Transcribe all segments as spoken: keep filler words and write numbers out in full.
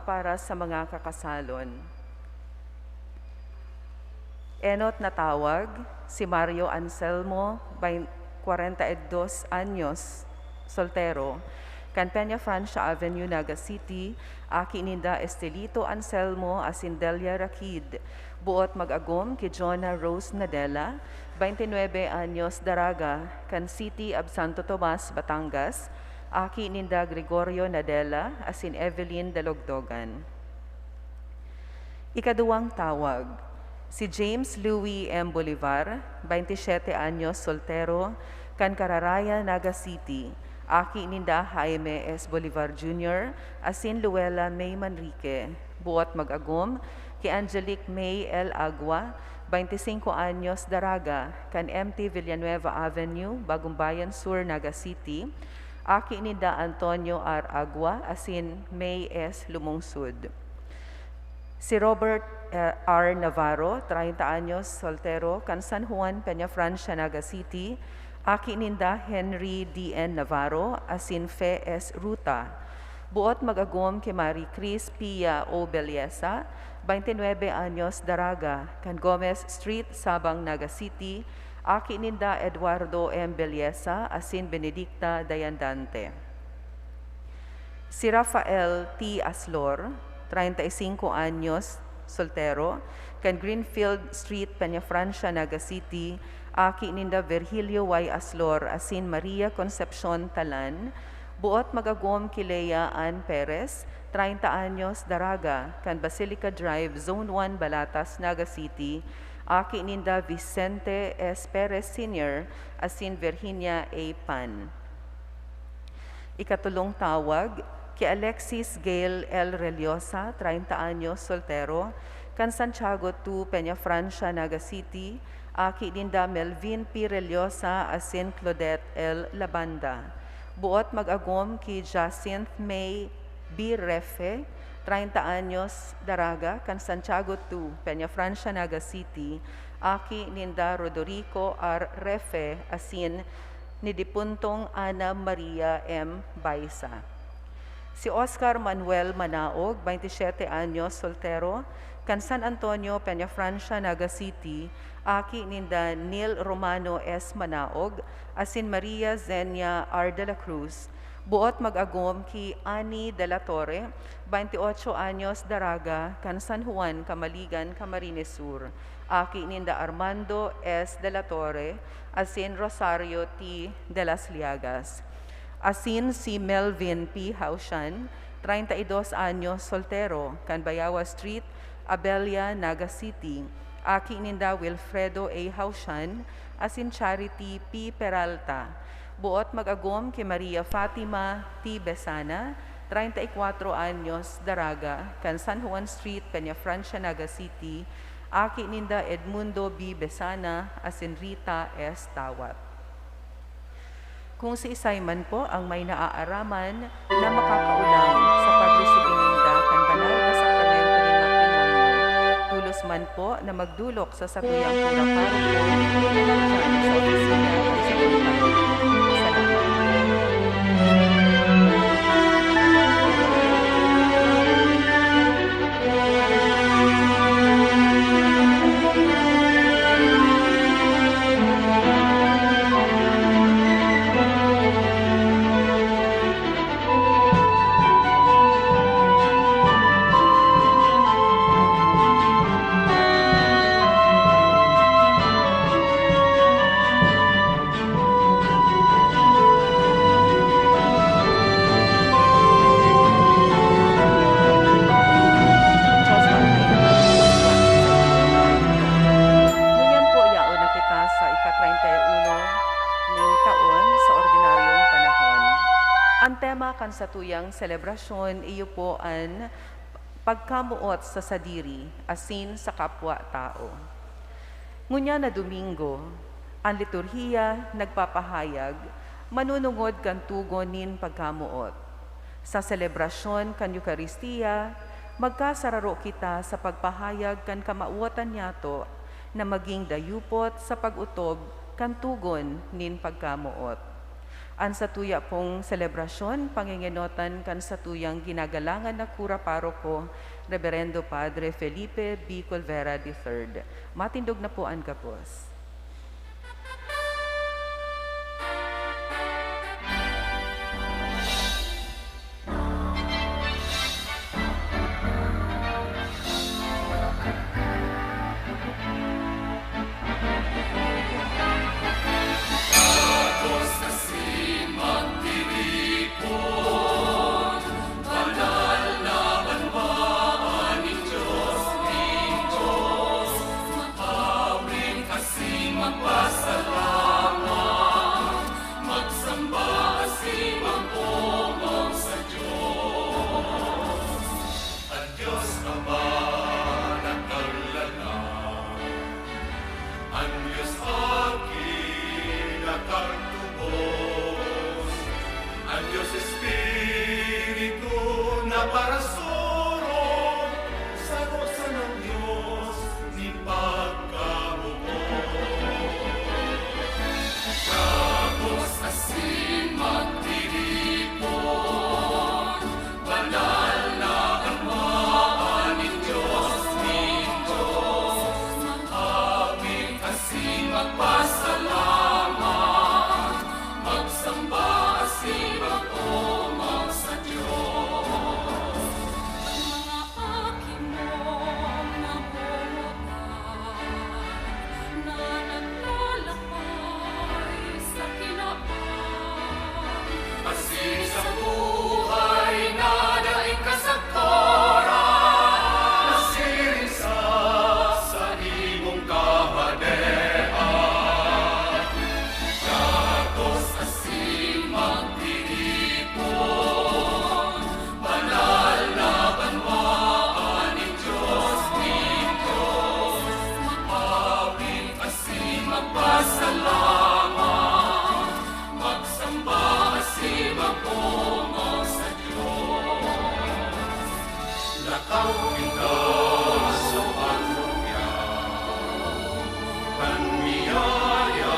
Para sa mga kakasalon. Enot na tawag, si Mario Anselmo, bain-, kwarenta y dos anyos, soltero, kan Peña Francia Avenue, Naga City, aki ninda Estelito Anselmo asin Delia Rakid, buot mag-agom ki Jonah Rose Nadela, baintinuebe anyos, daraga, kan City of Santo Tomas, Batangas, aki ninda Gregorio Nadela asin Evelyn Dalogdogan. Ikaduwang tawag, si James Louis M. Bolivar, baintisyete anyos, soltero, kan Cararaya, Naga City, aki ninda Jaime S. Bolivar Junior asin Luella May Manrique, buot mag-agom ki Angelic May L. Agua, baintisingko anyos, daraga, kan M T Villanueva Avenue, Bagumbayan Sur, Naga City, aki ninda Antonio R. Agua asin May S. Lumungsud. Si Robert, eh, R. Navarro, treinta anyos, soltero, kan San Juan, Peñafrancia, Naga City, aki ninda Henry D N Navarro asin Fe S. Ruta. Buot mag-agom ki Marie Cris Pia O. Belleza, baintinuebe anyos, daraga, kan Gomez Street, Sabang, Naga City, aki ninda Eduardo M. Belleza asin Benedicta Dayandante. Si Rafael T. Aslor, treinta y cinco anyos, soltero, kan Greenfield Street, Peñafrancia, Naga City, aki ninda Virgilio Y. Aslor asin Maria Concepcion Talan, buot mag-agom ki Lea Ann Perez, treinta anyos, daraga, kan Basilica Drive, Zone one, Balatas, Naga City, aki ninda Vicente S. Perez Senior asin Virginia A. Pan. Ikatulong tawag, ki Alexis Gail L. Reliosa, treinta anyos, soltero, kan Santiago two, Peñafrancia, Naga City, aki ninda Melvin P. Reliosa asin Claudette L. Labanda. Buot mag-agom ki Jacinth May B. Refe, treinta anyos, daraga, kan Santiago two, Peñafrancia, Naga City, aki ninda Rodorico R. Refe asin ni dipuntong Ana Maria M. Baisa. Si Oscar Manuel Manaog, baintisyete anyos, soltero, kan San Antonio, Peñafrancia, Naga City, aki ninda Neil Romano S. Manaog asin Maria Zenia R. de la Cruz, buot mag-agom ki Annie de la Torre, bainti otso anyos, daraga, kan San Juan, Camaligan, Camarines Sur, aki ninda Armando S. de la Torre asin Rosario T. de las Llagas. Asin si Melvin P. Hausian, treinta y dos anyos, soltero, kan Bayawa Street, Abella, Naga City, aki ninda Wilfredo A. Hausian asin Charity P. Peralta. Buot mag-agom ki Maria Fatima T. Besana, treinta y cuatro anyos, daraga, kan San Juan Street, Peñafrancia, Naga City, aki ninda Edmundo B. Besana asin Rita S. Tawat. Kung siisay man po ang may naaaraman na makakaulang sa pagresibing ninda kan banal na sakramento nin matrimonyo, tulos man po na magdolok sa satuyang kura paroko o nandyan sa opisina kan satuyang paroko. Salamat. Ngunyan po, yaon na kita sa ika-treinta y uno ning taon sa ordinaryong panahon. An tema kan satuyang selebrasyon iyo po an pagkamoot sa sadiri asin sa kapwa-tao. Ngunyan na Domingo, an liturhiya nagpapahayag, manunungod kan togon nin pagkamoot. Sa selebrasyon kan Eukaristia, magkasararo kita sa pagpahayag kan kamawotan niyato na maging dayupot sa pag-otob kan togon nin pagkamoot. An satuya pong selebrasyon, pangingenotan kan satuyang ginagalangan na kura paroko, Reberendo Padre Felipe B. Colvera the third. Matindog na po an gabos. An Dios Ama na Kaglalang, an Dios Aki na Kagtubos, an Dios Espiritu na parasurog, saro sanang Dios nin pagkabubuhay. Gabos asin magtiripon, banal na banwaan nin Dios, nin Dios. Mag-awit asin magpasalamat, magsamba asin mag-omawon sa Dios. Mga aki mong nangungutan, na naglalakbay sa kinaban. Asin sa buhay na daing kasagkoran, nasiring sa saimong kahadean. Gabos asin magtiripon, banal na banwaan nin Dios, nin Dios. Mag-awit asin magpasalamat, magsamba asin mag-omawon sa Dios. Lakaw kita sa panlungyan, kan biyaya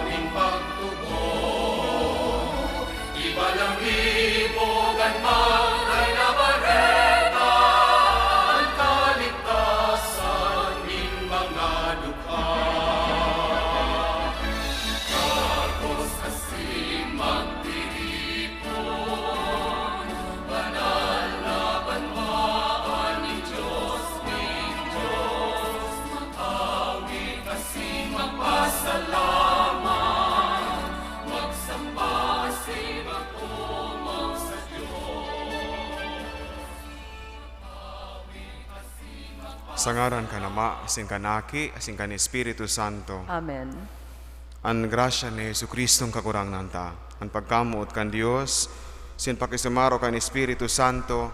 nin pagtubod. Ibalangibog an Buhay na Bareta, an kaligtasan nin mga dukha. Gabos asin magtiripon, banal na banwaan nin Dios, nin Dios. Mag-awit asin magpasalamat, magsamba asin mag-omawon sa Dios. Sa ngaran kan Ama, asin kan Aki, asin kan Espiritu Santo. Amen. An grasya ni Jesu-Cristong Kagurangnan ta, an pagkamoot kan Dios, asin pakisumaro kan Espiritu Santo,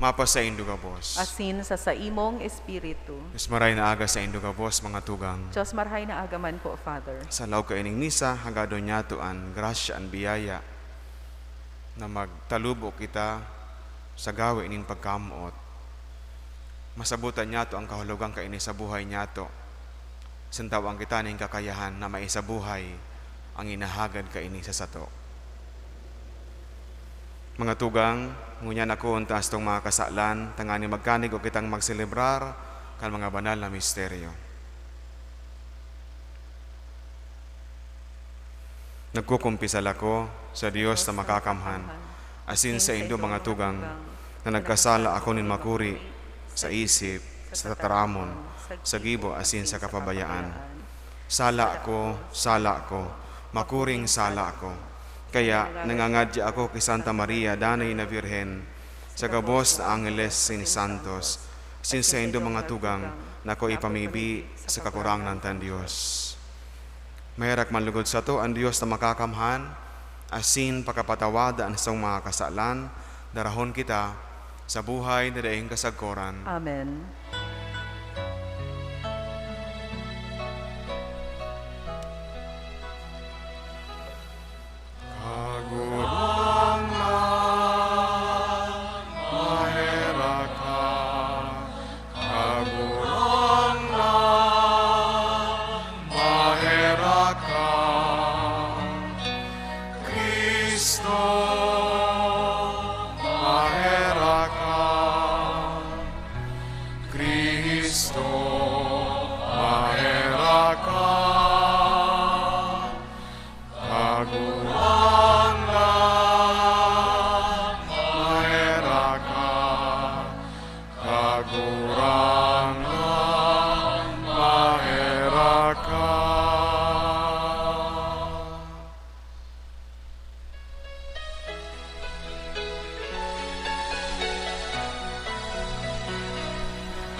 mapasaindo gabos. Asin sa saimong espiritu. Dios maray na aga saindo gabos, mga tugang. Dios maray na aga man po, Father. Sa laog kaining misa, hagadon niyato an grasya, an biyaya na magtalubo kita sa gawe nin pagkamoot. Masabotan niyato an kahulogan kaini sa buhay niyato. Sintawan kita nin kakayahan na maisabuhay an ginahagad kaini sa sato. Mga tugang, ngunyan ako an taas tong mga kasalan, tanganing magkanigo kitang magselebrar kan mga banal na misteryo. Nagkukumpisal ako sa Dios na makakamhan, asin saindo mga tugang, na nagkasala ako nin makuri, sa isip, sa tataramon, sa gibo, asin sa kapabayaan. Sala ako, sala ako, makuring sala ako. Kaya nangangadya ako ki Santa Maria, Danay na Birhen, sa gabos na angheles asin santos, asin saindo mga tugang, na ako ipamibi sa Kagurangnan tang Dios. Maherak man lugod sato an Dios na makakamhan, asin pakapatawada an satong mga kasalan, darahon kita sa buhay na daing kasagkoran. Amen. Kagurangnan, maherak ka. Kagurangnan, maherak ka.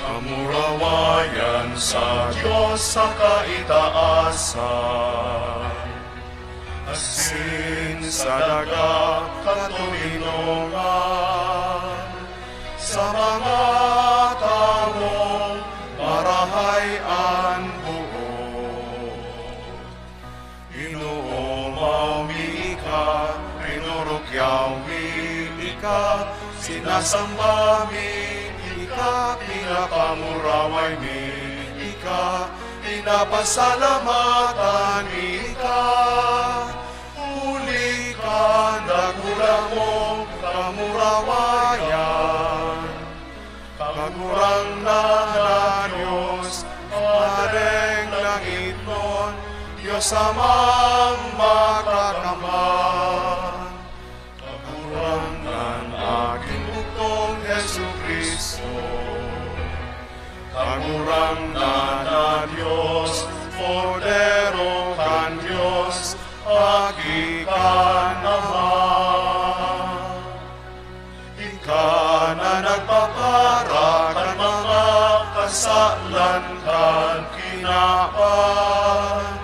Kamurawayan sa Dios sa kaitaasan, asin sa daga katoninongan, sa mga tawong marahay an boot. Inoomaw mi ika, rinurukyaw mi ika, sinasamba mi ika, pinapamuraway mi ika, pinapasalamatan mi ika. Huli kan dakula mong kamurawayan, Kagurangnan na Dios, Madeng langitnon, Dios Amang Makakamhan, Kagurangnan, Aking Bugtong Jesu-Cristo, Kagurangnan na Dios, Kordero kan Dios, Aki kan Ama. Ika na nagpapara kan mga kasalan kan kinaban,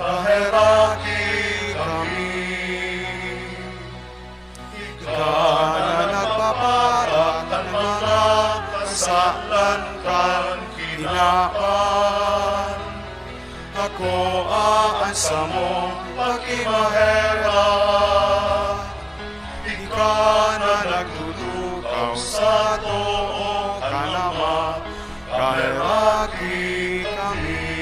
kaheraki kami. Ika na nagpapara kan mga kasalan kan kinaban, akoa an samong pakimaherak. Ika na nagtutukaw sa too kan Ama, kaheraki kami.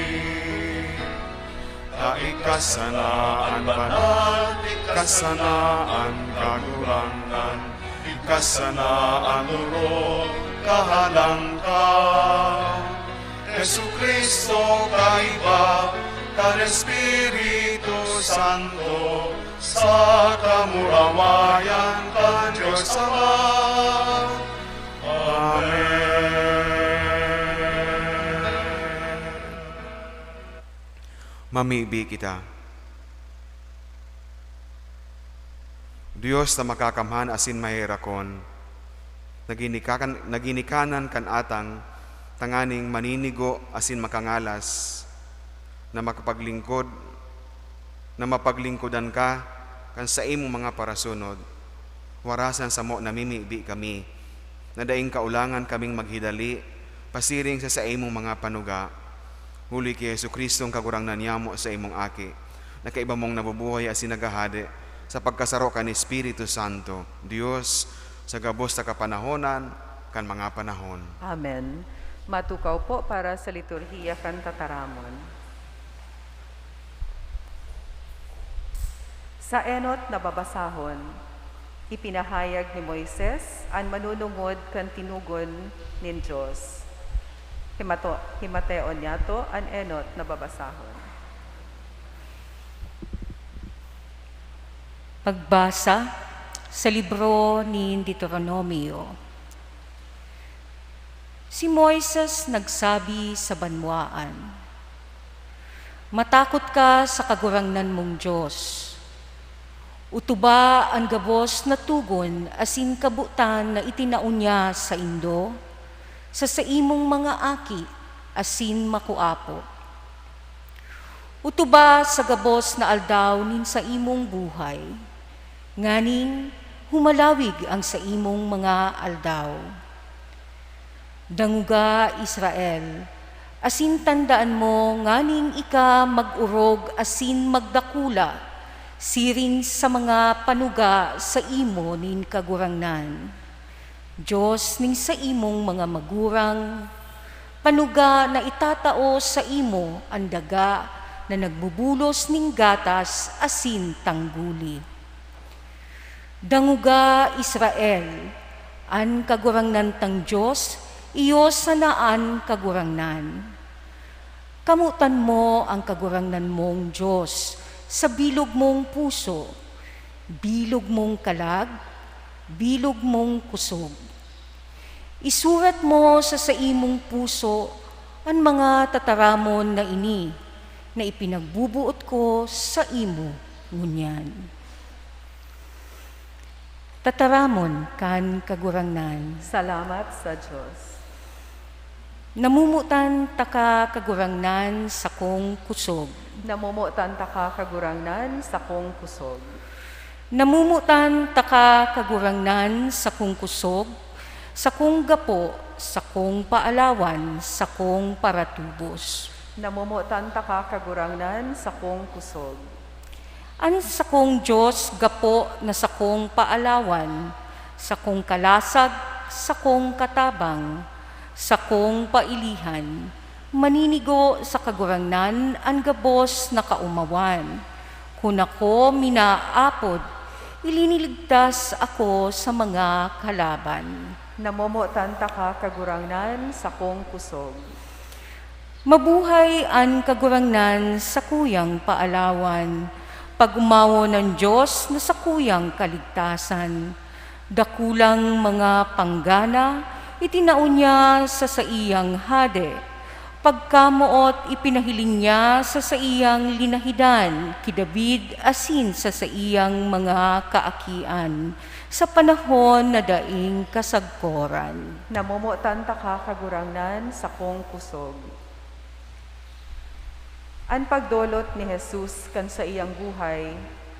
Ika sana an banal, ika sana an kagurangnan, ika sana an orog, kahalangkaw. Jesu-Cristo, kaiba kan Espiritu Santo, sa kamurawayan kan Dios Ama. Amen. Mamibi kita. Dios na makakamhan asin maherakon, naginikakan-, naginikanan kan atang tanganing maninigo asin makangalas, na makapaglingkod, na mapaglingkodan ka kan saimong mga parasunod. Warasan samo namimibi kami, na daing kaulangan kaming maghidali pasiring sa saimong mga panuga, huli ki Jesu-Cristong Kagurangnan niyamo, saimong Aki, na kaiba mong nabubuhay asin naghahade sa pagkasaro kan Espiritu Santo, Dios, sa gabos na kapanahonan kan mga panahon. Amen. Matukaw po para sa liturhiya kan tataramon. Sa enot na babasahon, ipinahayag ni Moises an manunungod kan tinugon nin Dios. Himato-, himateon niyato an enot na babasahon. Pagbasa sa libro nin Deuteronomio. Si Moises nagsabi sa banwaan, "Matakot ka sa Kagurangnan mong Dios. Utuba an gabos na togon asin kabotan na itinao niya saindo, sa saimong mga aki asin makuapo. Utuba sa gabos na aldaw nin saimong buhay, nganing humalawig ang saimong mga aldaw. Dangoga, Israel, asin tandaan mo nganing ika mag-orog asin magdakula siring sa mga panuga sa imo nin Kagurangnan, Dios nin saimong mga magurang, panuga na itatao saimo an daga na nagbubulos nin gatas asin tangguli. Dangoga, Israel, an Kagurangnan tang Dios, iyo sana an Kagurangnan. Kamotan mo an Kagurangnan mong Dios sa bilog mong puso, bilog mong kalag, bilog mong kusog. Isurat mo sa saimong puso an mga tataramon na ini na ipinagbuboot ko saimo ngunyan." Tataramon kan Kagurangnan. Salamat sa Dios. Namomotan taka, Kagurangnan, sakong kusog. Namomotan taka, Kagurangnan, sakong kusog. Namomotan taka, Kagurangnan, sakong kusog, sakong gapo, sakong paalawan, sakong paratubos. Namomotan taka, Kagurangnan, sakong kusog. An sakong Dios gapo na sakong paalawan, sakong kalasag, sakong katabang, sakong pailihan, maninigo sa Kagurangnan an gabos na kaomawan. Kun ako minaapod, iliniligtas ako sa mga kalaban. Namomotan taka, Kagurangnan, sakong kusog. Mabuhay an Kagurangnan, sakuyang paalawan. Pag-omawon an Dios na sakuyang kaligtasan. Dakulang mga panggana itinao niya sa saiyang hade. Pagkamoot ipinahiling niya sa saiyang linahidan ki David asin sa saiyang mga kaakian sa panahon na daing kasagkoran. Namomotan taka, Kagurangnan, sakong kusog. An pagdolot ni Jesus kan saiyang buhay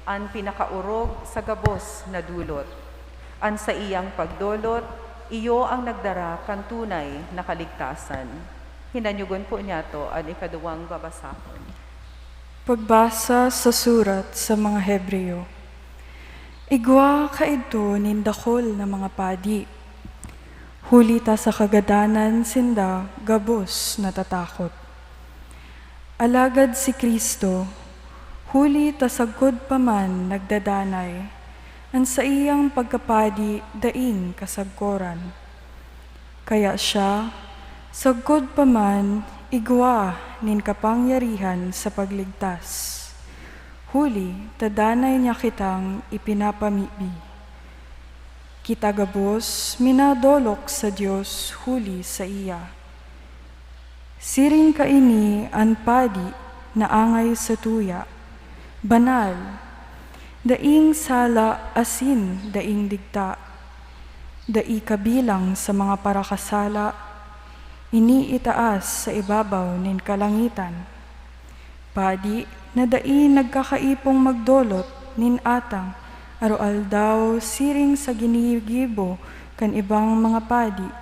an pinakaorog sa gabos na dolot. An saiyang pagdolot iyo an nagdara kan tunay na kaligtasan. Hinanyogon po niyato an ikaduwang babasahon. Pagbasa sa surat sa mga Hebreo. Igwa kaidto nin dakul na mga padi, huli ta sa kagadanan sinda gabos natatakot. Alagad si Cristo, huli ta sagkod pa man nagdadanay, an saiyang pagkapadi daing kasagkoran. Kaya siya, sagkod pa man, igwa nin kapangyarihan sa pagligtas, huli ta danay niya kitang ipinapamibi. Kita gabos minadolok sa Dios huli saiya. Siring kaini an padi na angay sa tuya, banal, daing sala asin daing digta, dai kabilang sa mga parakasala, ini itaas sa ibabaw nin kalangitan. Padi na dai nagkakaipong magdolot nin atang aroaldaw siring sa ginigibo kan ibang mga padi,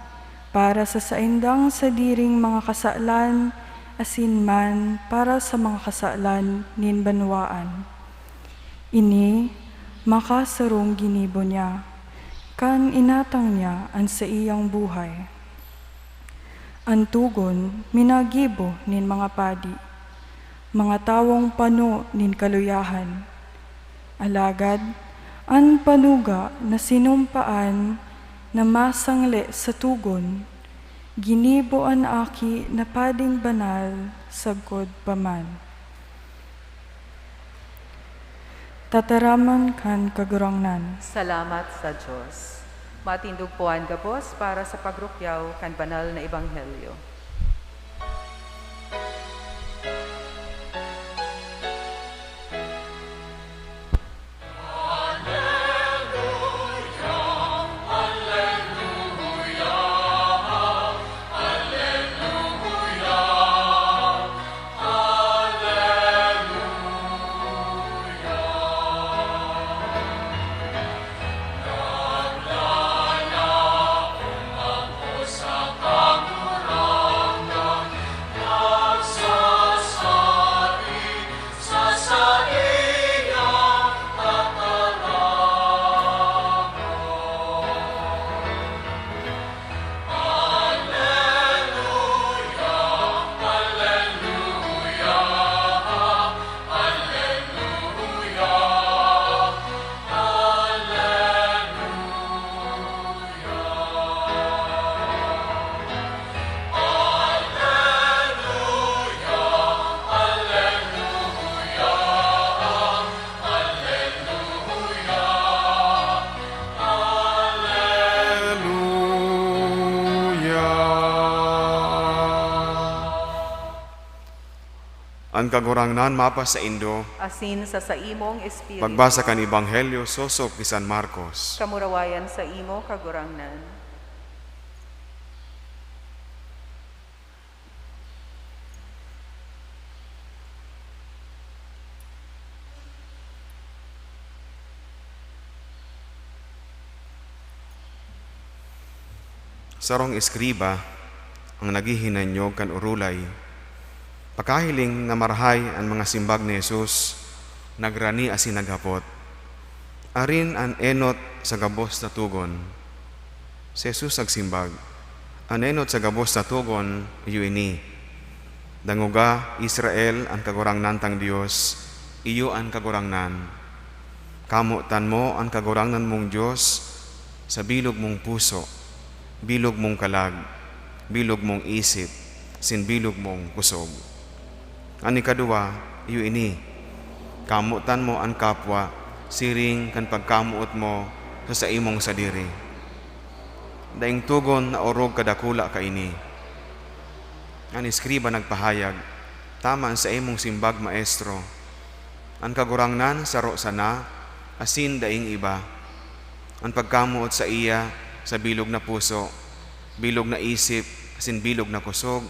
para sa saindang sadiring mga kasalan asin man para sa mga kasalan nin banwaan. Ini makasarong ginibo niya, kan inatang niya an saiyang buhay. An togon minagibo nin mga padi, mga tawong pano nin kaluyahan. Alagad, an panuga na sinumpaan na masangli sa togon, ginibo an Aki na pading banal sagkod pa man. Tataramon kan Kagurangnan. Salamat sa Dios. Matindog po an gabos para sa pagrukyaw kan banal na ebanghelyo. An Kagurangnan mapasaindo. Asin sa saimong espiritu. Pagbasa kan Ebanghelyo sosog ki San Marcos. Kamurawayan saimo, Kagurangnan. Sarong eskriba ang naghihinanyog kan orolay. Pakahiling na marahay an mga simbag ni Jesus, nagrani asin naghapot, "Arin an enot sa gabos na togon?" Si Jesus nagsimbag, "An enot sa gabos na togon iyo ini: 'Dangoga, Israel, an Kagurangnan tang Dios, iyo an Kagurangnan. Kamotan mo an Kagurangnan mong Dios sa bilog mong puso, bilog mong kalag, bilog mong isip, asin bilog mong kusog.' An ikaduwa, iyo ini: 'Kamotan mo an kapwa siring kan pagkamoot mo sa saimong sadiri.' Daing togon na orog kadakula kaini." An eskriba nagpahayag, "Tama an saimong simbag, Maestro. An Kagurangnan saro sana, asin daing iba. An pagkamoot saiya sa bilog na puso, bilog na isip, asin bilog na kusog,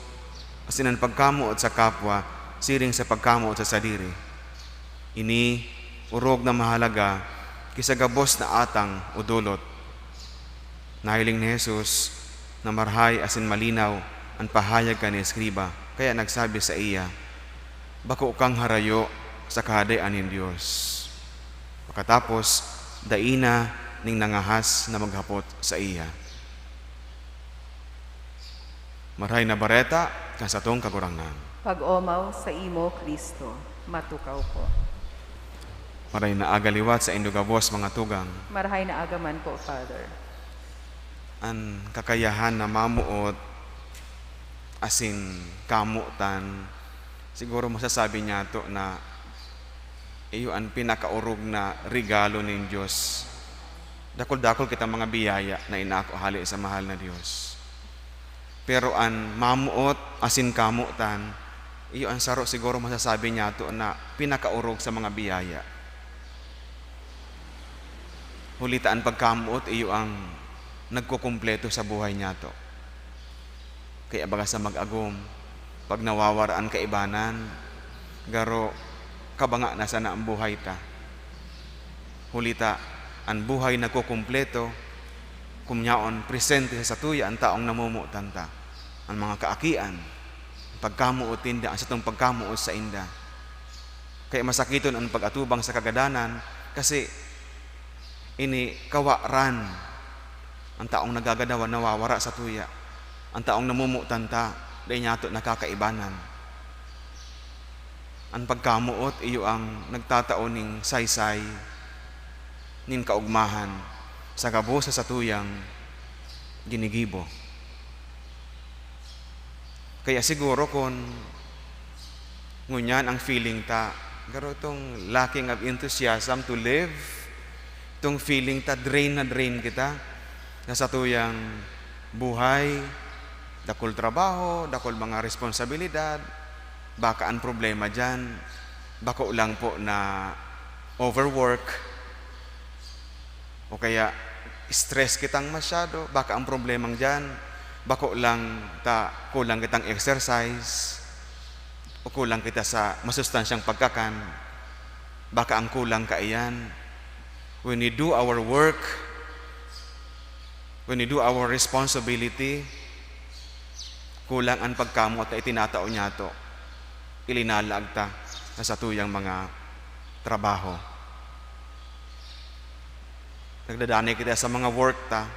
asin an pagkamoot sa kapwa siring sa pagkamoot sa sadiri. Ini orog na mahalaga ki sa gabos na atang o dolot." Nahiling ni Jesus na marahay asin malinaw an pahayag kan eskriba, kaya nagsabi saiya, "Bako kang harayo sa Kahadean nin Dios." Pakatapos, dai na nin nangahas na maghapot saiya. Marahay na Bareta kan satong Kagurangnan. Pag-omaw saimo, Cristo. Matukaw ko. Marahay na aga liwat saindo gabos, mga tugang. Marahay na aga man po, Father. An kakayahan na mamoot asin kamotan, siguro masasabi niyato na iyo an pinakaorog na regalo nin Dios. Dakul-dakul kitang mga biyaya na inako hale sa mahal na Dios. Pero an mamoot asin kamotan, iyo an saro siguro masasabi niyato na pinakaorog sa mga biyaya. Huli ta an pagkamoot iyo ang nagkukumpleto sa buhay niyato. Kaya baga sa mag-agom, pag nawawara an kaibanan, garo kabanga na sana an buhay ta. Huli ta, an buhay nagkukumpleto kun yaon presente sa satuya an taong namomotan ta. An mga kaakian, an pagkamoot ninda, an satong pagkamoot sainda. Kaya masakiton an pag-atubang sa kagadanan, kasi ini kawaran. An taong nagagadawa nawawara satuya. An taong namomotan ta, dai niyato nakakaibanan. An pagkamoot iyo ang nagtatao nin saysay, nin kaogmahan sa gabos sa satuyang ginigibo. Kaya siguro kun ngunyan ang feeling ta, garo itong lacking of enthusiasm to live, itong feeling ta drain na drain kita na satuyang buhay, dakul trabaho, dakul mga responsibilidad, baka ang problema diyan, bako lang po na overwork, o kaya stress kitang masyado, baka ang problemang diyan, bako lang ta kulang kitang exercise, o kulang kita sa masustansyang pagkakan, baka ang kulang kaiyan. When we do our work, when we do our responsibility, kulang an pagkamoot na itinatao niyato, ilinalaag ta na satuyang mga trabaho. Nagdadanay kita sa mga work ta,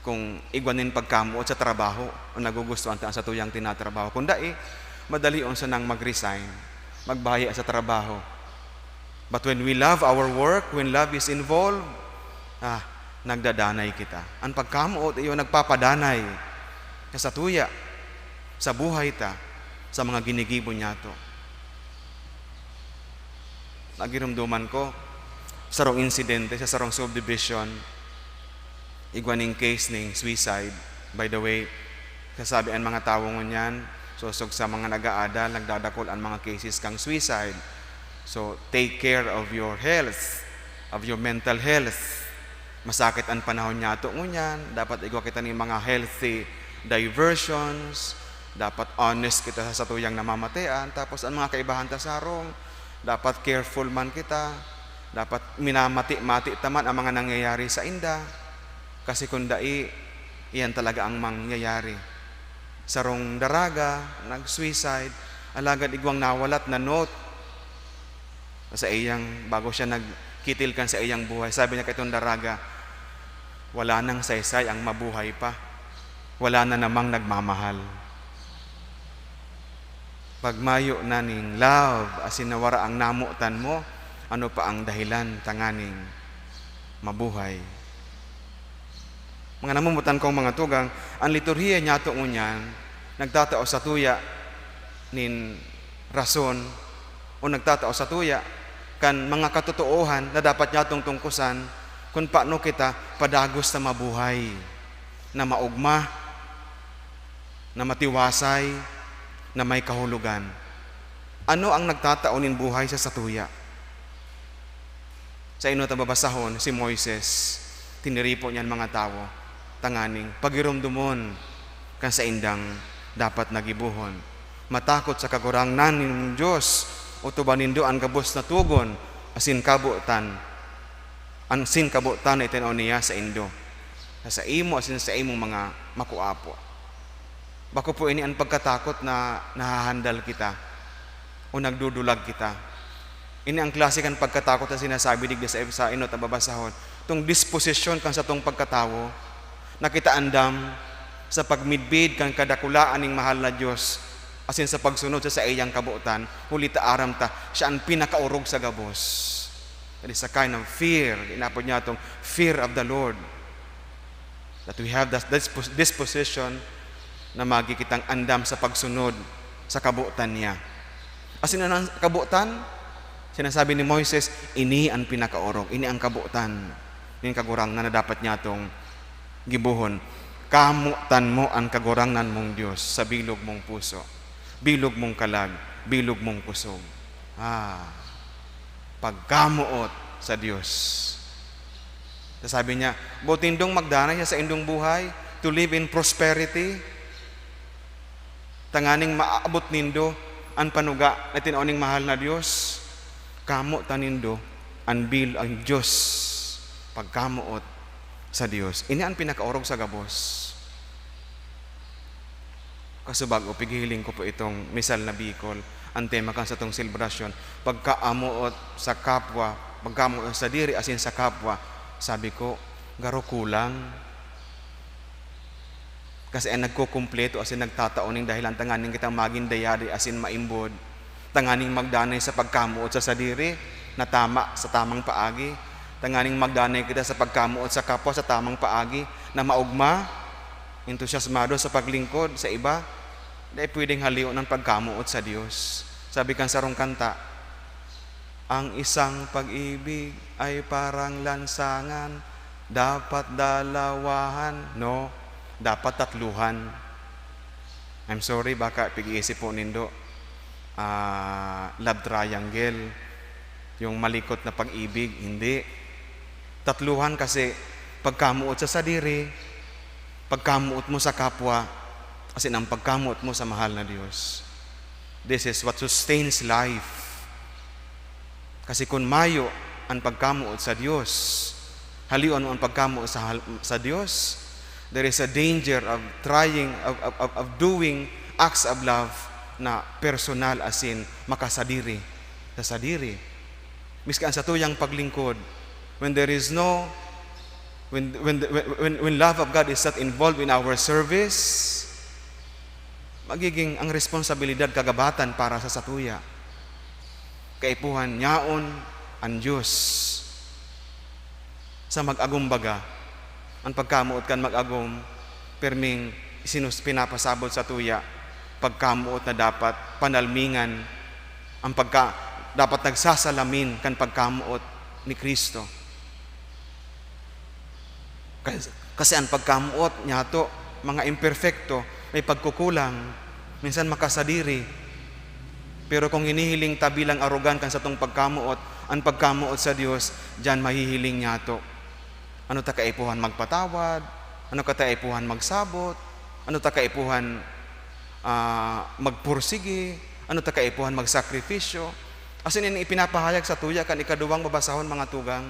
kung igwa nin pagkamoot sa trabaho o nagugustuhan ta an satuyang tinatrabaho. Kung dai, madalion sanang mag-resign, magbahaya sa trabaho. But when we love our work, when love is involved, ah, nagdadanay kita. An pagkamoot iyo nagpapadanay na satuya, sa buhay ta, sa mga ginigibo niyato. Nagirumduman ko, sarong insidente sa sarong subdivision, igwa ning case ning suicide. By the way, kasabi an mga tawo ngunyan, sosog sa mga nag-aadal, nagdadakul an mga cases kan suicide. So, take care of your health, of your mental health. Masakit an panahon niyato ngunyan, dapat igwa kita nin mga healthy diversions, dapat honest kita sa satuyang namamatean, tapos an mga kaibahan ta sa harong, dapat careful man kita, dapat minamati-mati ta man an mga nangyayari sainda. Kasi kun dai, Iyan talaga ang mangyayari. Sarong daraga, nag-suicide, alagad igwang nawalat na note sa iyang, bago siya nagkitil kan sa iyang buhay. Sabi niya kaitong daraga, "Wala nang saysay ang mabuhay pa. Wala na namang nagmamahal." Pag mayo na ning love, asin nawara ang namotan mo, ano pa ang dahilan tanganing mabuhay? Mga namomotan kong mga tugang, ang liturhiya niyato ngunyan nagtatao satuya nin rason o nagtatao satuya kan mga katotoohan na dapat niyatong tungkusan kun paano kita padagos na mabuhay, na maogma, na matiwasay, na may kahulogan. Ano ang nagtatao nin buhay sa satuya? Sa inot na babasahon, si Moises, tiniripo niya an mga tawo tanganing pagiromdomon kan saindang dapat na gibohon. Matakot sa Kagurangnan nin Dios, otoban nindo an gabos na togon asin kabotan, an sin kabotan na itinao niya saindo, sa saimo asin sa saimong mga makuapo. Bako po ini an pagkatakot na nahahandal kita o nagdudulag kita. Ini ang klase kan pagkatakot na sinasabi digdi sa, sa inot na babasahon. Itong disposisyon kan satong pagkatawo na kita andam sa pagmidbid kan kadakulaan ning mahal na Dios asin sa pagsunod sa saiyang kabotan, huli ta aram ta siya an pinakaorog sa gabos. That is a kind of fear. Inapod niya itong fear of the Lord. That we have that dispos-, disposition na magi kitang andam sa pagsunod sa kabotan niya. Asin ano ang kabotan? Sinasabi ni Moises, "Ini an pinakaorog, ini ang kabotan nin Kagurangnan na dapat niyatong gibohon. Kamotan mo an Kagurangnan mong Dios sa bilog mong puso, bilog mong kalag, bilog mong kusog." Ah, pagkamoot sa Dios. Sasabi niya, "Boot nindong magdanay sa saindong buhay, to live in prosperity, tanganing maabot nindo an panuga na tinao ning mahal na Dios. Kamotan nindo an bil-, an Dios, pagkamoot sa Dios." Ini an pinakaorog sa gabos. Kasubago, pighihiling ko po itong Misal na Bicol, ang tema kan satong selebrasyon, pagkaamoot sa kapwa, pagkaamoot sa diri asin sa kapwa. Sabi ko, "Garo kulang." Kasi ang nagkukumpleto asin nagtatao ning dahilan tanganing kita magin dayari asin maimbod, tanganing magdanay sa pagkamoot sa sadiri na tama, sa tamang paagi, tanganing magdanay kita sa pagkamoot sa kapwa sa tamang paagi na maogma, entusiasmado sa paglingkod sa iba. Dai pwedeng halion ang pagkamoot sa Dios. Sabi kan sarong kanta, "Ang isang pag-ibig ay parang lansangan, dapat dalawahan, no? Dapat tatluhan." I'm sorry, baka pig-iisip po nindo, ah, love triangle, yung malikot na pag-ibig, hindi. Tatluhan kasi pagkamoot sa sadiri, pagkamoot mo sa kapwa, asin ang pagkamoot mo sa mahal na Dios. This is what sustains life. Kasi kun mayo an pagkamoot sa Dios, halion mo an pagkamoot sa hal-, sa Dios, there is a danger of trying, of, of, of, of doing acts of love na personal asin makasadiri sa sadiri. Miski an satuyang paglingkod, when there is no, when, when, when, when, when love of God is not involved in our service, magiging ang responsabilidad kagabatan para sa satuya. Kaipuhan, yaon an Dios sa mag-agom baga. An pagkamoot kan mag-agom, pirming isinus-, pinapasabot satuya, pagkamoot na dapat panalmingan, ang pagka-, dapat nagsasalamin kan pagkamoot ni Cristo. Kas-, kasi an pagkamoot niyato, mga imperfekto, may pagkukulang, minsan makasadiri. Pero kung hinihiling ta bilang arogan kan satong pagkamoot, an pagkamoot sa Dios, diyan mahihiling niyato. Ano ta kaipuhan magpatawad? Ano ka ta kaipuhan magsabot? Ano ta kaipuhan, ah, magpursige? Ano ta kaipuhan magsakripisyo? Asin ini ipinapahayag satuya kan ikaduwang babasahon, mga tugang.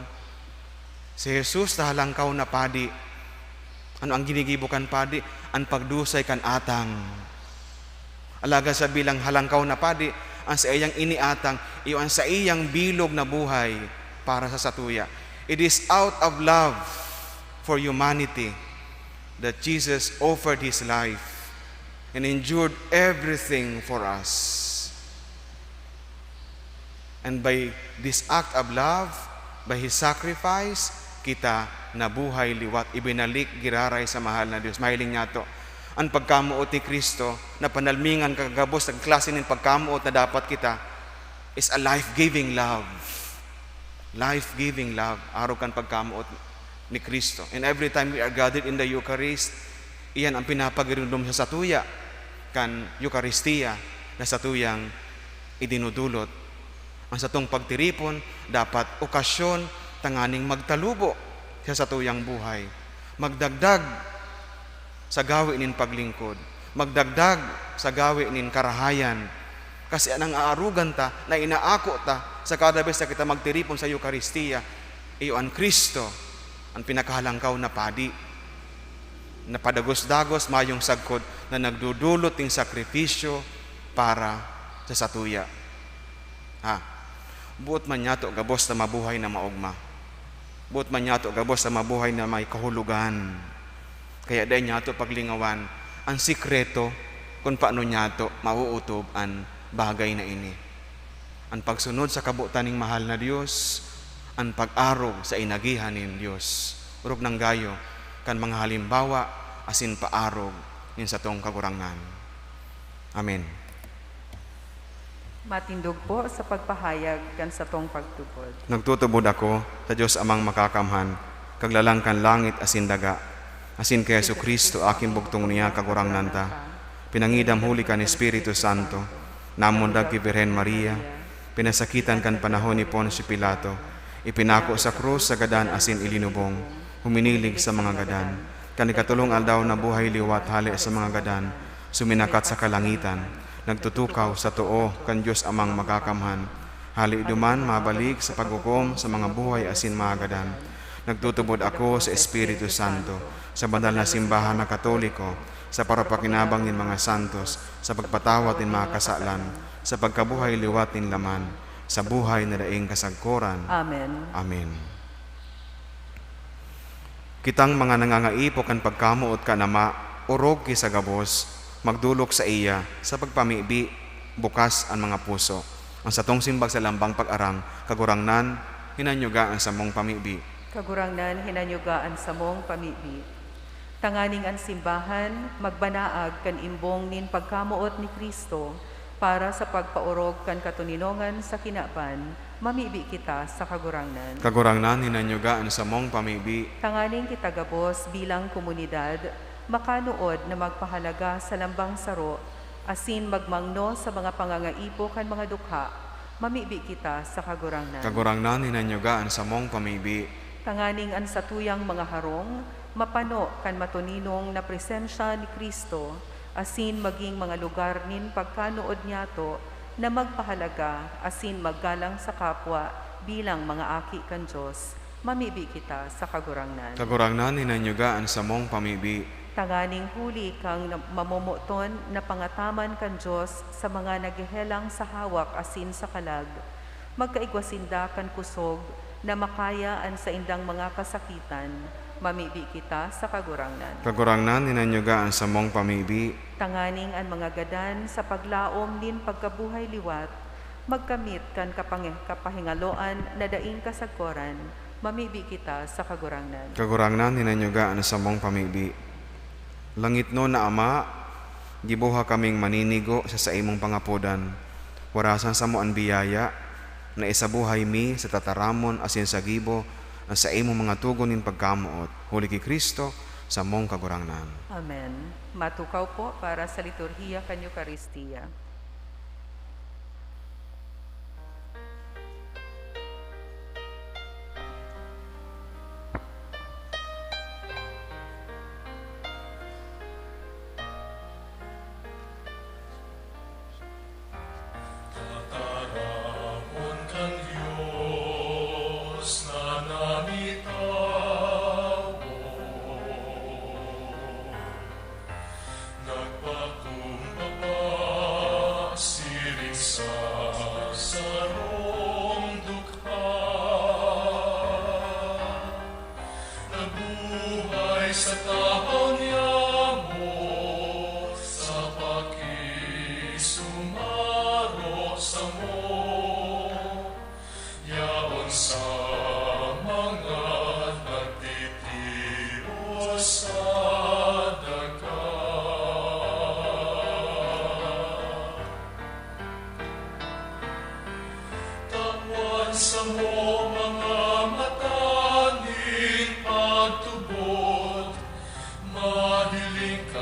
Si Jesus na Halangkaw na Padi, Ano ang ginigibo kan padi? An pagdusay kan atang. Alagad sa bilang halangkaw na padi, ang saiyang iniatang, iyo an saiyang bilog na buhay para sa satuya. It is out of love for humanity that Jesus offered his life and endured everything for us. And by this act of love, by His sacrifice, kita nabuhay liwat, ibinalik giraray sa mahal na Dios. Mahiling niyato, an pagkamoot ni Cristo, na panalmingan kagabos na klase nin pagkamoot na dapat kita, is a life-giving love. Life-giving love, arog kan pagkamoot ni Cristo. And every time we are gathered in the Eucharist, iyan ang pinapagirumdom sa satuya kan Eukaristia na satuyang idinudulot. Ang satong pagtiripon dapat okasyon tanganing magtalubo sa satuyang buhay, magdagdag sa gawe nin paglingkod, magdagdag sa gawe nin karahayan. Kasi an aarogan ta na inaako ta sa kada bes na kita magtiripon sa Eukaristia, iyo an Cristo, an pinakahalangkaw na padi, na padagos-dagos, mayong sagkod, na nagdudulot nin sakripisyo para sa satuya. Ha? Boot man niyato gabos na mabuhay na maogma. Boot man niyato gabos na mabuhay na may kahulogan. Kaya dai niyato paglingawan an sikreto kun paano niyato mauutob an bagay na ini. An pagsunod sa kabotan ning mahal na Dios, an pag-arog sa inagihan nin Dios, orog nang gayo kan mga halimbawa asin paarog nin satong Kagurangnan. Amen. Matindog po sa pagpahayag kan satong pagtubod. Nagtutubod ako sa Dios Amang Makakamhan, Kaglalang kan langit asin daga, asin ki Jesu-Cristo, aking bugtong niya, Kagurangnan ta, pinangidam huli kan Espiritu Santo, namundag ki Birhen Maria, pinasakitan kan panahon ni Poncio Pilato, ipinako sa krus sa gadan asin ilinubong, huminilig sa mga gadan. Kan ikatolong aldaw nabuhay liwat hale sa mga gadan, suminakat sa kalangitan, nagtutukaw sa too kan Dios Amang Makakamhan. Hale duman mabalik sa paghukom sa mga buhay asin mga gadan. Nagtutubod ako sa Espiritu Santo, sa banal na simbahan na Katoliko, sa parapakinabang nin mga santos, sa pagpatawad nin mga kasalan, sa pagkabuhay liwat nin laman, sa buhay na daing kasagkoran. Amen. Amen. Kitang mga nangangaipo kan pagkamoot kan Ama, orog ki sa gabos, magdolok saiya sa pagpamibi, bukas an mga puso. An satong simbag sa lambang pag-arang, Kagurangnan, hinanyuga an samong pamibi. Kagurangnan, hinanyuga an samong pamibi. Tanganing an simbahan magbanaag kan imbong nin pagkamoot ni Cristo para sa pagpaorog kan katoninongan sa kinaban, mamibi kita sa Kagurangnan. Kagurangnan, hinanyuga an samong pamibi. Tanganing kita gabos bilang komunidad makanood na magpahalaga sa lambang saro asin magmangno sa mga pangangaipo kan mga dukha, mamibi kita sa Kagurangnan. Kagurangnan, hinanyuga an samong pamibi. Tanganing an satuyang mga harong mapano kan matoninong na presensya ni Cristo, asin magin mga lugar nin pagkanood niyato na magpahalaga asin maggalang sa kapwa bilang mga aki kan Dios, mamibi kita sa Kagurangnan. Kagurangnan, hinanyuga an samong pamibi. Tanganing huli kan mamomoton na pangataman kan Dios sa mga naghehelang sa hawak asin sa kalag, magkaigwa sinda kan kusog na makaya an saindang mga kasakitan, mamibi kita sa Kagurangnan. Kagurangnan, hinanyuga an samong pamibi. Tanganing an mga gadan sa paglaom nin pagkabuhay liwat magkamit kan kapange-, kapahingaloan na daing kasagkoran, mamibi kita sa Kagurangnan. Kagurangnan, hinanyuga an samong pamibi. Langitnon na Ama, giboha kaming maninigo sa saimong pangapodan. Warasan samo an biyaya na isabuhay mi sa tataramon asin sa gibo an saimong mga togon nin pagkamoot, huli ki Cristo, samong Kagurangnan. Amen. Matukaw po para sa liturhiya kan Eukaristia. Tataramon kan Dios na namitawo.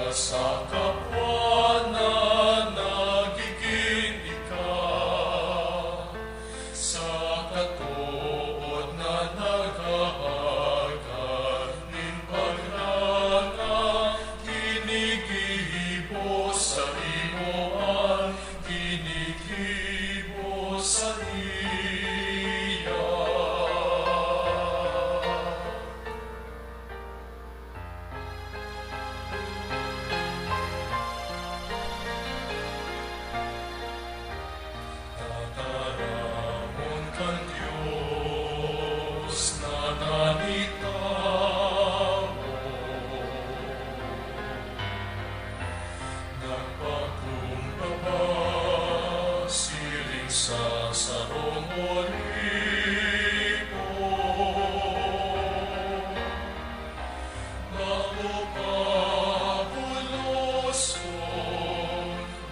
Sa kapwa na nagigin ika, sa katood na naghahaga nin pagranga, ginigibo sa imo an ginigibo saiya. Tataramon kan Dios na nagtawo, nagpakumbaba siring sa sarong olibo. Bago pa buloson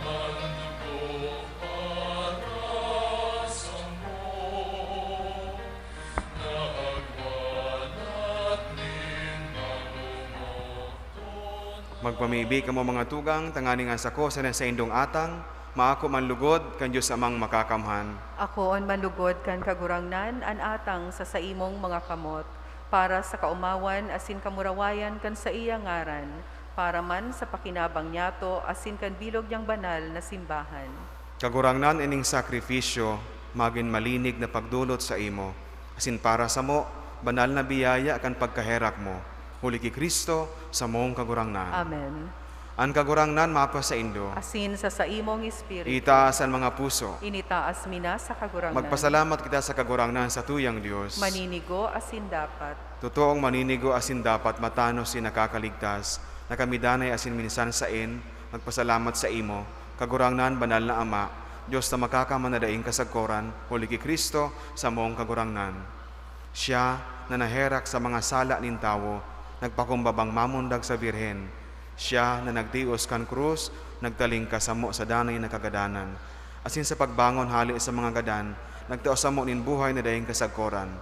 an dugo para samo, nagwalat nin marumoton. Magpamibi kamo, mga tugang, tanganing an sako sana saindong atang, maako man lugod kan Dios Amang Makakamhan. Akoon man lugod kan Kagurangnan an atang sa saimong mga kamot, para sa kaomawan asin kamurawayan kan saiya ngaran, para man sa pakinabang niyato asin kan bilog niyang banal na simbahan. Kagurangnan, ining sakrifisyo magin malinig na pagdolot saimo, asin para samo, banal na biyaya kan pagkaherak mo, huli ki Cristo, samong Kagurangnan. Amen. An Kagurangnan mapasaindo. Asin sa saimong espiritu. Itaas an mga puso. Initaas mi na sa Kagurangnan. Magpasalamat kita sa Kagurangnan, satuyang Dios. Maninigo asin dapat. Totoong maninigo asin dapat, matanos si nakakaligtas, na kami danay asin minsan saen magpasalamat saimo, Kagurangnan, Banal na Ama, Dios na Makakamhan na daing kasagkoran, huli ki Cristo, samong Kagurangnan. Siya na naherak sa mga sala nin tawo, nagpakumbabang mamundag sa Birhen. Siya na nagtios kan krus, nagtalingkas samo sa danay na kagadanan, asin sa pagbangon hale sa mga gadan, nagtao samo nin buhay na daing kasagkoran.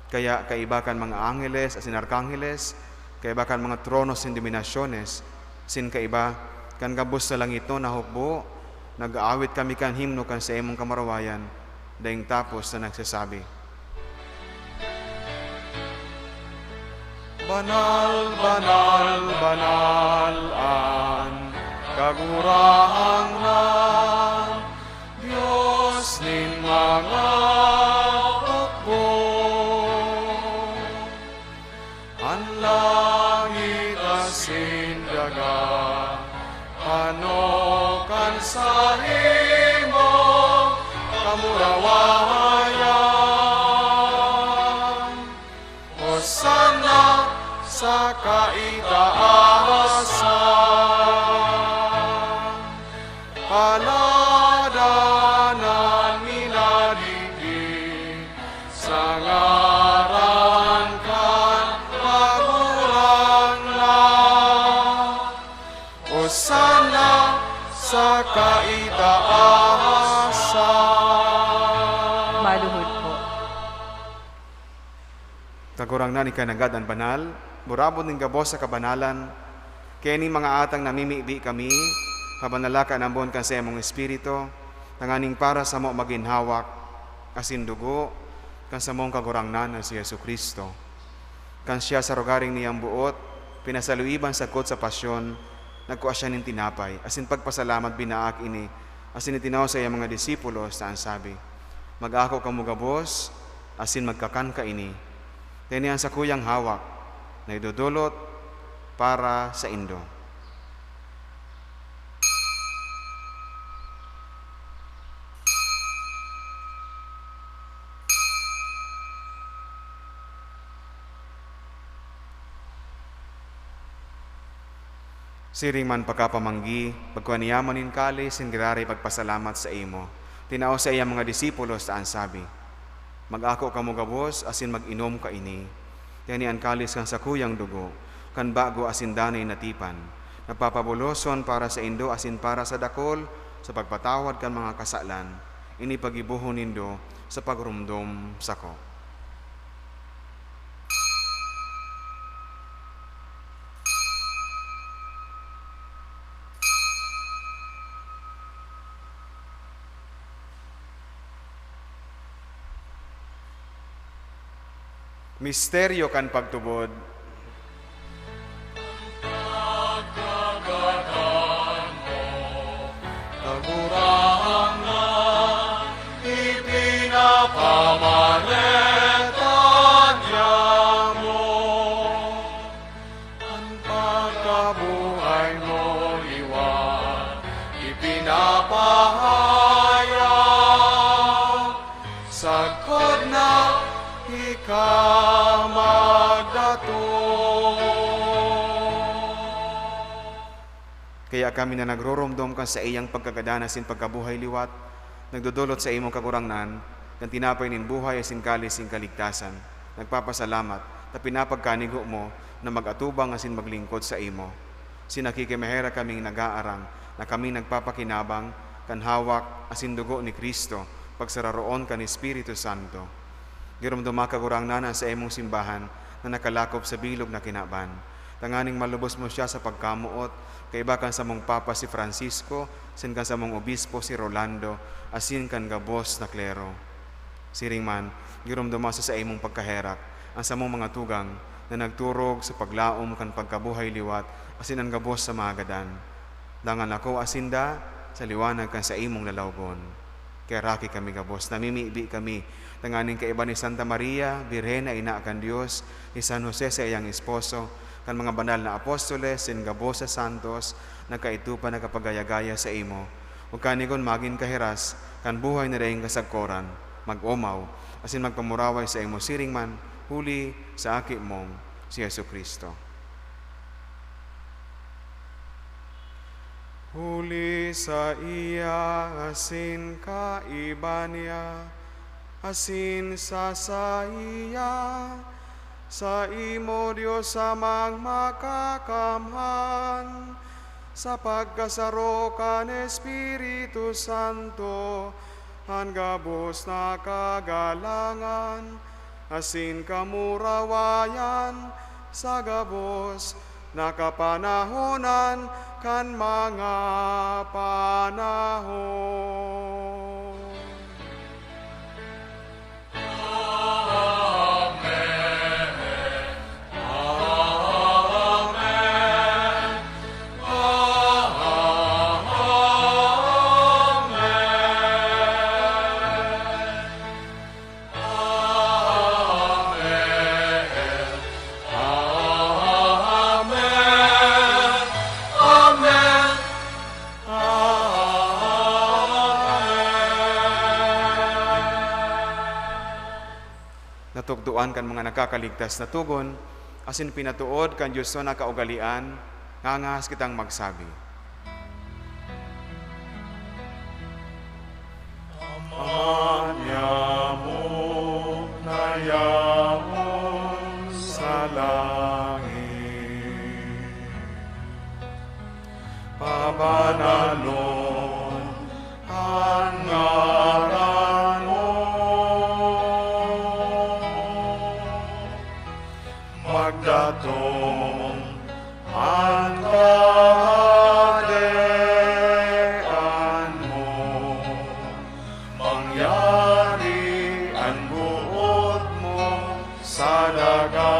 Kaya kaiba kan mga angheles asin arkangheles, kaiba kan mga tronos nin dominasyones, asin kaiba kan gabos na langitnon na hukbo, nag-aawit kami kan himno kan saimong kamurawayan, daing tapos na nagsasabi, "Banal, banal, banal an Kagurangnan, Dios nin mga hukbo." An langit asin daga, ano kan saimong kamurawayan. Hosanna sa kaitaasan. Paladanan mi na digdi sa ngaran kan Kagurangnan. Hosanna sa kaitaasan. Maluhod po. Kagurangnan, ika nanggad an banal, burabod nin gabos sa kabanalan. Kaya ning mga atang namimibi kami, pabanala ka nambon kan saimong Espiritu, tanganing para samo magin hawak asin dugo kan samong Kagurangnan na si Jesu-Cristo. Kan siya sa rogaring niyang boot, pinasaluiban sagkod sa pasyon, nagkua siya nin tinapay, asin pagpasalamat, binaak ini, asin itinao sa iyang mga disipulos, ta an sabi, "Mag-ako kamo gabos, asin magkakan kaini. Ta ini an sakuyang hawak na idodolot para saindo." Siring man pagkapamanggi, pagkua niya man nin kalis, nin giraray pagpasalamat saimo, tinao sa iyang mga disipulos, ta an sabi, "Mag-ako kamo gabos asin mag-inom kaini. Kaya ini an kalis kan sakuyang dugo, kan bago asin danay na tipan, na papabuloson para saindo asin para sa dakul sa pagpatawad kan mga kasalan. Ini paggibohon nindo sa pagromdom sako." Misteryo kan pagtubod. Pagkagadan mo, Kagurangnan, ipinapamareta niamo. An pagkabuhay mo liwat ipinapahayag, sagkod na ika magdatong. Kaya kami na nagroromdom kan saiyang pagkagadan asin pagkabuhay liwat, nagdodolot sa imo, Kagurangnan, kan tinapay nin buhay asin kalis nin kaligtasan, nagpapasalamat ta pinapagkanigo mo na mag-atubang asin maglingkod saimo. Asin nakikimaherak kaming nag-aarang na kami nagpapakinabang kan hawak asin dugo ni Cristo, pagsararoon kan Espiritu Santo. Giromdoma, Kagurangnan, an saimong simbahan na nakalakop sa bilog na kinaban, tanganing malubos mo siya sa pagkamoot, kaiba kan samong Papa si Francisco, asin kan samong Obispo si Rolando, asin kan gabos na klero. Siring man, giromdoma sa saimong pagkaherak an samong mga tugang na nagturog sa paglaom kan pagkabuhay liwat asin an gabos sa mga gadan. Dangan lakoa sinda sa liwanag kan saimong lalawgon. Kaheraki kami gabos, namimibi kami tanganing kaiba ni Santa Maria, Birhen na ina kan Dios, ni San Jose saiyang esposo, kan mga banal na apostoles, asin gabos sa santos na kaidto pa nakapagaya-gaya saimo. Ug kanigon magin kahiras kan buhay na daing kasagkoran, mag-omaw, asin magpamuraway saimo siring man, huli sa Aki mong si Jesu-Cristo. Huli saiya asin kaiba niya, asin sa saiya, saimo, Dios Amang Makakamhan, sa pagkasaro kan Espiritu Santo, an gabos na kagalangan asin kamurawayan sa gabos na kapanahonan kan mga panahon. Natukdoan kan mga nakakaligtas na togon, asin pinatood kan Dios na kaugalean, ngangahas kitang magsabi. Ama niamo na yaon sa langit, pabanalon an ngaran mo. Magdatong an kahadean mo. Mangyari an boot mo sa daga,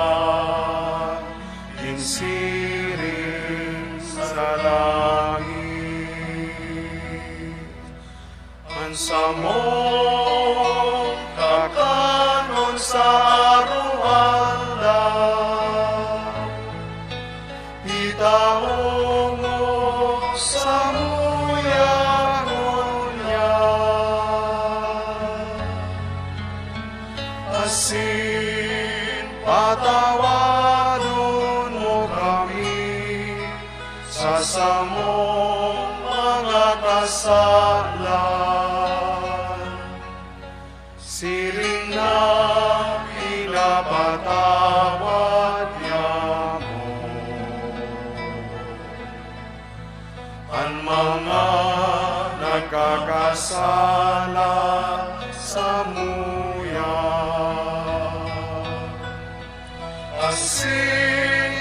nin siring sa langit. An samong kakanon sa aroaldaw, itao mo samuya ngunyan. Asin patawadon mo kami sa samong mga kasalan, siring na pinapatawad niamo an mga nagkakasala samuya. Asin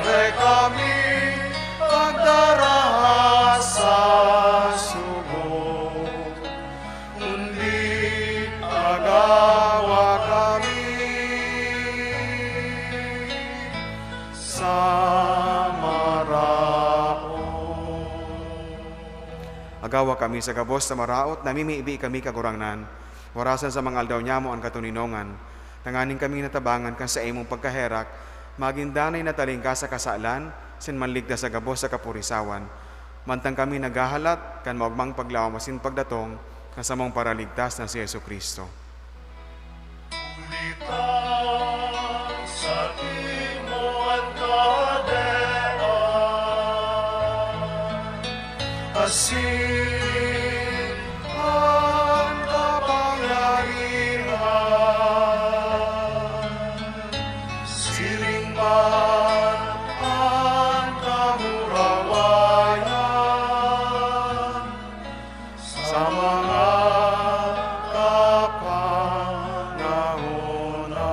dai kami pagdaraha sa sugo, kundi agawa kami Agawa kami sa gabos na maraot, namimibi kami, Kagurangnan, warasan sa mga aldaw nyamo an katoninongan, tanganing kami natabangan kan saimong pagkaherak, magin danay na talingkas sa kasalan, asin manligtas sa gabos sa kapurisawan, mantang kami naghahalat kan maogmang paglaom asin pagdatong kan samong Paraligtas na si Jesu-Cristo. Huli ta saimo an kahadean, asin an kapangyarihan, siring man an kamurawayan sa mga kapanahon na.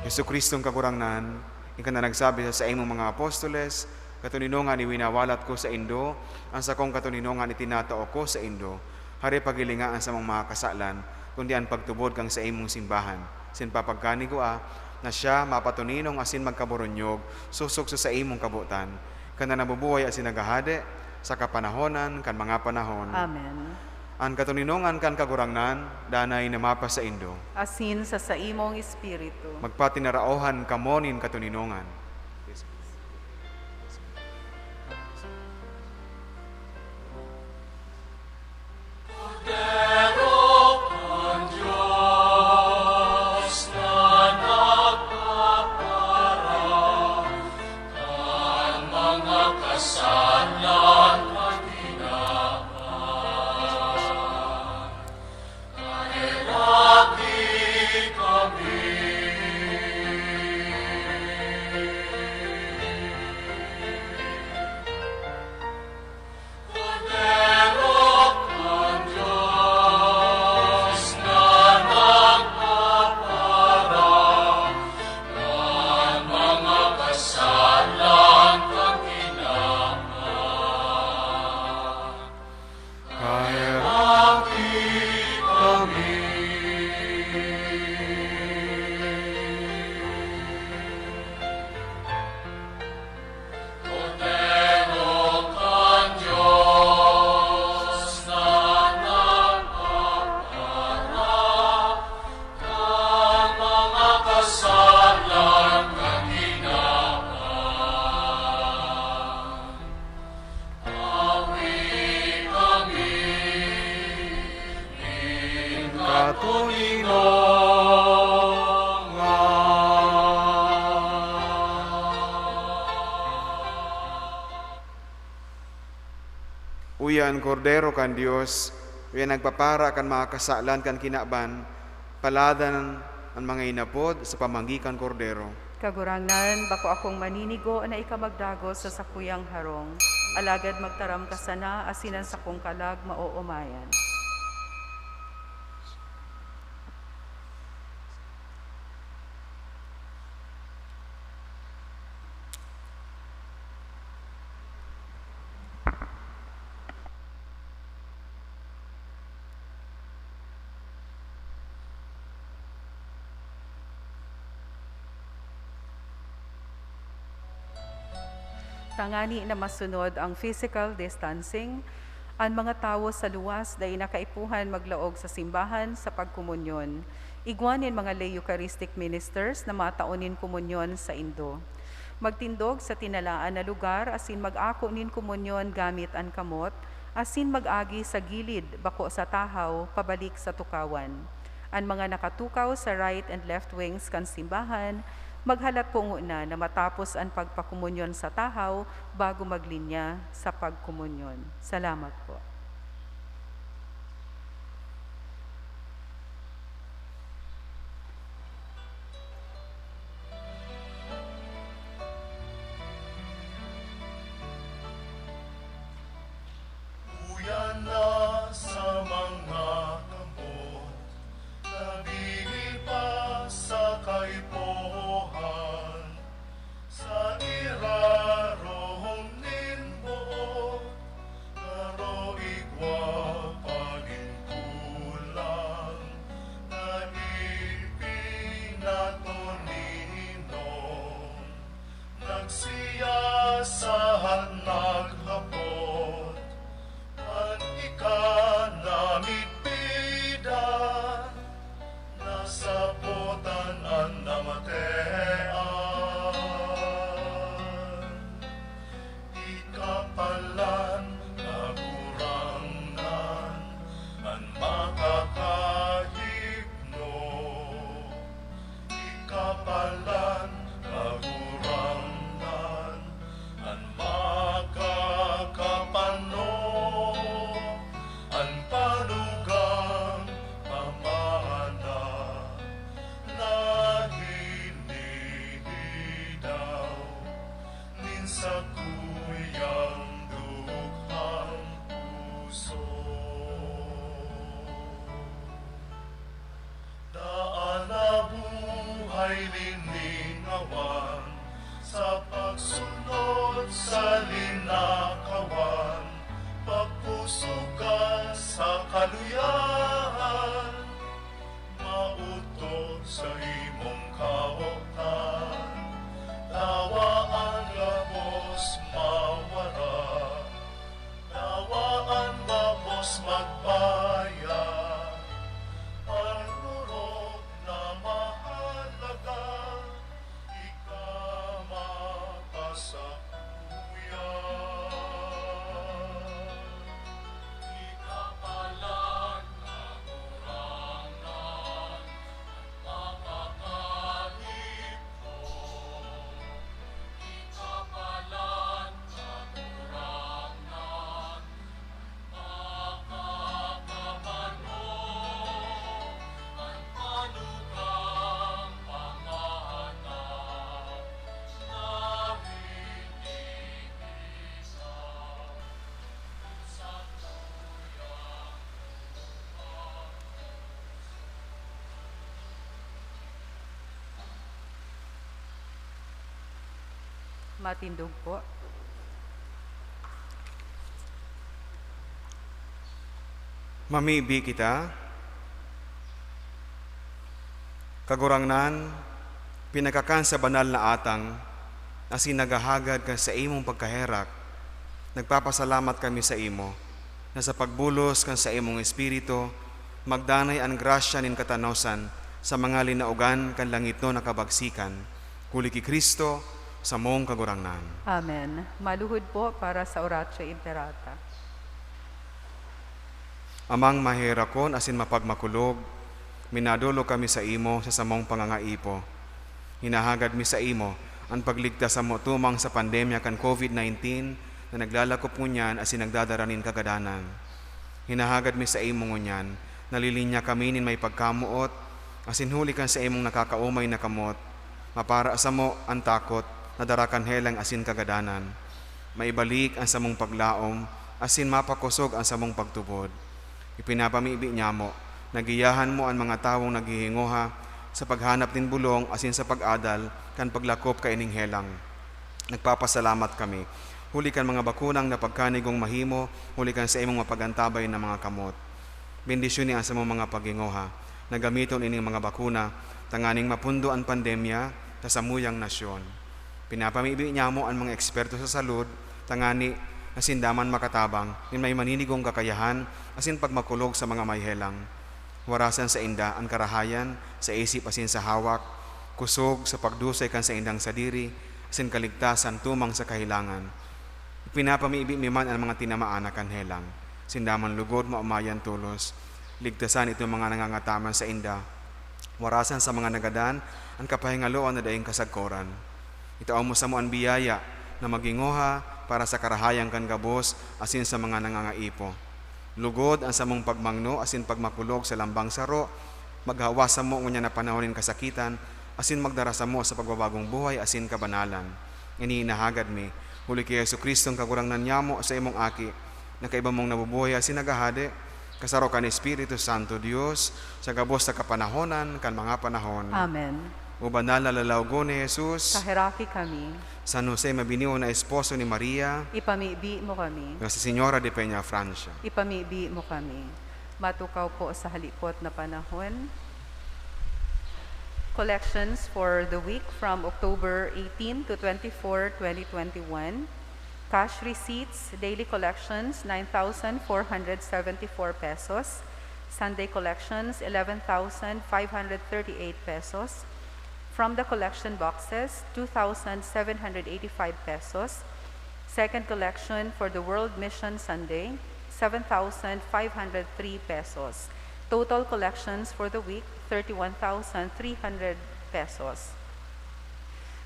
Jesu-Cristong Kagurangnan, ika na nagsabi sa saimong mga apostoles, "Katoninongan iwinawalat ko saindo, an sakong katoninongan itinatao ko saindo." Hare, paghilinga an samong mga kasalan, kundi an pagtubod kan saimong simbahan. Asin papagkanigua na siya mapatoninong asin magkaboronyog sosog sa saimong kabotan, ka na nabubuhay asin naghahade sa kapanahonan kan mga panahon. Amen. An katoninongan kan Kagurangnan danay na mapasaindo. Asin sa saimong espiritu. Magpatinaraohan kamo nin katoninongan. Kordero kan Dios na nagpapara kan mga kasalan kan tinawan, kaheraki kami. Kordero kan Dios na nagpapara kan mga kasalan kan tinawan, kaheraki kami. Kordero kan Dios na nagpapara kan mga kasalan kan tinawan, awi kami nin katoninongan. Uya an Kordero kan Dios, uya nagpapara kan mga kasalan kan kinaban, paladan an mga inapod sa pamanggi kan Kordero. Kagurangnan, bako akong maninigo na ika magdagos sa sakuyang harong, alagad magtaram ka sana asin an sakong kalag maoomayan. Tangani na masunod ang physical distancing, an mga tawo sa luwas dai na kaipuhan maglaog sa simbahan sa pagkomunyon. Igwa nin mga lay Eucharistic ministers na matao nin komunyon saindo. Magtindog sa tinalaan na lugar asin mag-ako nin komunyon gamit an kamot, asin mag-agi sa gilid, bako sa tahaw, pabalik sa tukawan. An mga nakatukaw sa right and left wings kan simbahan, maghalat po ngona na matapos an pagpakomunyon sa tahaw bago maglinya sa pagkomunyon. Salamat po. Uya na sa mga kamot, nabili pa sa kaipuhan, sa irarom nin buot, garo igwa pa nin kulang na ipinatoninong. Nagsiyasahat, naghapot, Yang dukhang puso. Daan na buhay nin linawan, sa pagsunod sa linakawan, magpuso ka sa kaluyahan, maoto sa imong kaotan, tawa an gabos mawara. Tawa an gabos magbaya, panorog na mahalaga, ika mapasakuya. Ikapalan, Kagurangnan, an makakahipon. Ikapalan, Kagurangnan, an makakabano, an manugang pamahanap na rin ikaw. Matindog po. Mamibi kita. Kagurangnan, pinakakan sa banal na atang, asin naghahagad kan saimong pagkaherak, nagpapasalamat kami saimo, na sa pagbulos kan saimong Espiritu, magdanay an grasya nin katanosan sa mga linaogan kan langitnon na kabagsikan, huli ki Cristo, samong Kagurangnan. Amen. Maluhod po para sa Oratio Imperata. Amang maherakon asin mapagmakulog, minadolok kami saimo sa samong pangangaipo. Hinahagad mi saimo an pagligtas samo tumang sa pandemya kan covid nineteen na naglalakop ngunyan asin nagdadara nin kagadanan. Hinahagad mi saimo ngunyan, nalilinya kami nin may pagkamoot, asin huli kan saimong nakakaomay na kamot, mapara samo an takot na dara kan helang asin kagadanan. Maibalik an samong paglaom asin mapakosog an samong pagtubod. Ipinapamibi nyamo na giyahan mo an mga tawong naghihingoha sa paghanap nin bolong asin sa pag-adal kan paglakop kaining helang. Nagpapasalamat kami huli kan mga bakunang napagkanigong mahimo huli kan saimong mapagantabay na mga kamot. Bendisyoni an samong mga paghingoha na gamiton ining mga bakuna tanganing mapundo an pandemya sa samuyang nasyon. Pinapamibi nyamo an mga eksperto sa salud tangani na sinda man makatabang nin may maninigong kakayahan asin pagmakulog sa mga may helang. Warasan sainda an karahayan sa isip asin sa hawak, kusog sa pagdusay kan saindang sadiri, asin kaligtasan tumang sa kahelangan. Ipinapamibi mi man an mga tinamaan na kan helang. Sinda man lugod maomayan tolos. Ligtasan itong mga nangangataman sainda. Warasan sa mga nagadan an kapahingaloan na daing kasagkoran. Itao mo samo an biyaya na maghingoha para sa karahayan kan gabos asin sa mga nangangaipo. Lugod an samong pagmangno asin pagmakulog sa lambang saro, maghawa samo ngunyan na panahon nin kasakitan, asin magdara samo sa pagbabagong buhay asin kabanalan. Ini inahagad mi, huli ki Jesu-Cristong Kagurangnan nyamo, saimong Aki, na kaiba mong nabubuhay asin naghahade, kasaro kan Espiritu Santo, Dios, sa gabos na kapanahonan kan mga panahon. Amen. O banal na lalawogon ni Jesus. Kaheraki kami. San Jose, mabinion na esposo ni Maria. Ipamibi mo kami. Nuestra Señora de Peñafrancia. Ipamibi mo kami. Matukaw po sa halipot na panahon. Collections for the week from October eighteen to twenty-four, twenty twenty-one. Cash receipts, daily collections, nine thousand four hundred seventy-four pesos. Sunday collections, eleven thousand five hundred thirty-eight pesos. From the collection boxes, two thousand seven hundred eighty-five pesos. Second collection for the World Mission Sunday, seven thousand five hundred three pesos. Total collections for the week, thirty-one thousand three hundred pesos.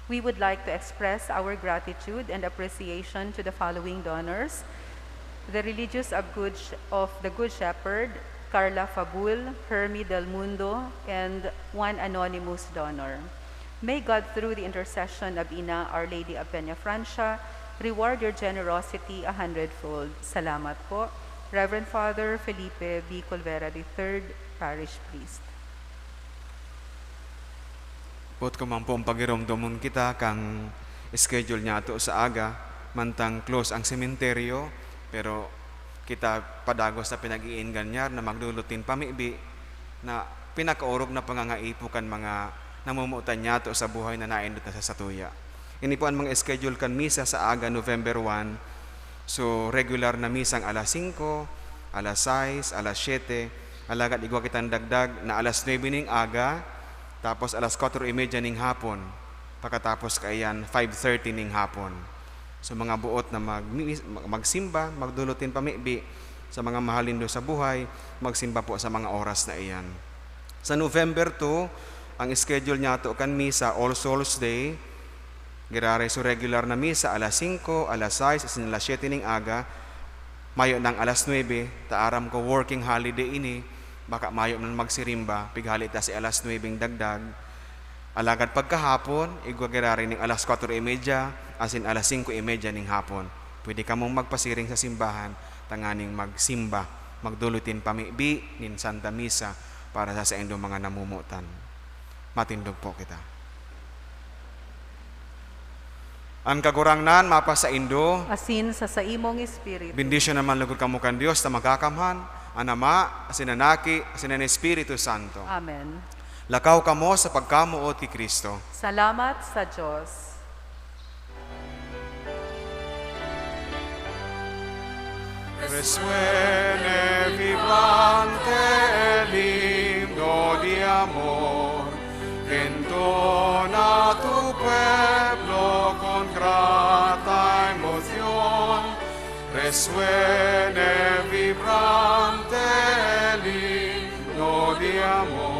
We would like to express our gratitude and appreciation to the following donors: the religious of, Good Sh-, of the Good Shepherd, Carla Fabul, Hermie Del Mundo, and one anonymous donor. May God, through the intercession of Ina Our Lady of Peñafrancia, Reward your generosity a hundredfold. Salamat po. Reverend Father Felipe B. Colvera the third, Parish Priest. Boot ko man pong pagiromdomon kita kan schedule niyato sa aga, mantang close ang sementeryo, pero kita padagos na pinag-iinganyan na magdolot nin pamibi na pinakaorog na pangangaipo kan mga namumutan niyato sa buhay na naindot na sa satuya. Ini po an mga schedule kan misa sa aga, November one. So, regular na misang alas singko, alas sais, alas siyete, alagad igwa kitang dagdag na alas nuebe ning aga, tapos alas kwatro y media ning hapon, pakatapos kaiyan five thirty ning hapon. So, mga boot na mag-, magsimba, magdolot nin pamibi sa mga mahal nindo sa buhay, magsimba po sa mga oras na iyan. Sa November two, ang schedule niyato kan misa, All Souls Day, giraray so regular na misa alas singko, alas sais, asin alas siyete ning aga, mayo nang alas nuebe, ta aram ko working holiday ini, baka mayo man magsirimba, pighali ta si alas nuebe ning dagdag. Alagad pagkahapon, igwa giraray ning alas kwatro y media, asin alas singko y media ning hapon. Pwede kamong magpasiring sa simbahan, tanganing magsimba, magdolot nin pamibi nin Santa Misa para sa saindong mga namumutan. Matindog po kita. An Kagurangnan mapasaindo. Asin sa saimong espiritu. Bendisyonan man logod kamo kan Dios na Makakamhan, an Ama, asin an Aki, asin an Espiritu Santo. Amen. Lakaw kamo sa pagkamoot ki Cristo. Salamat sa Dios. Resuene vibrante el himno de amor, que entona tu pueblo con grata emoción. Resuene vibrante el himno de amor.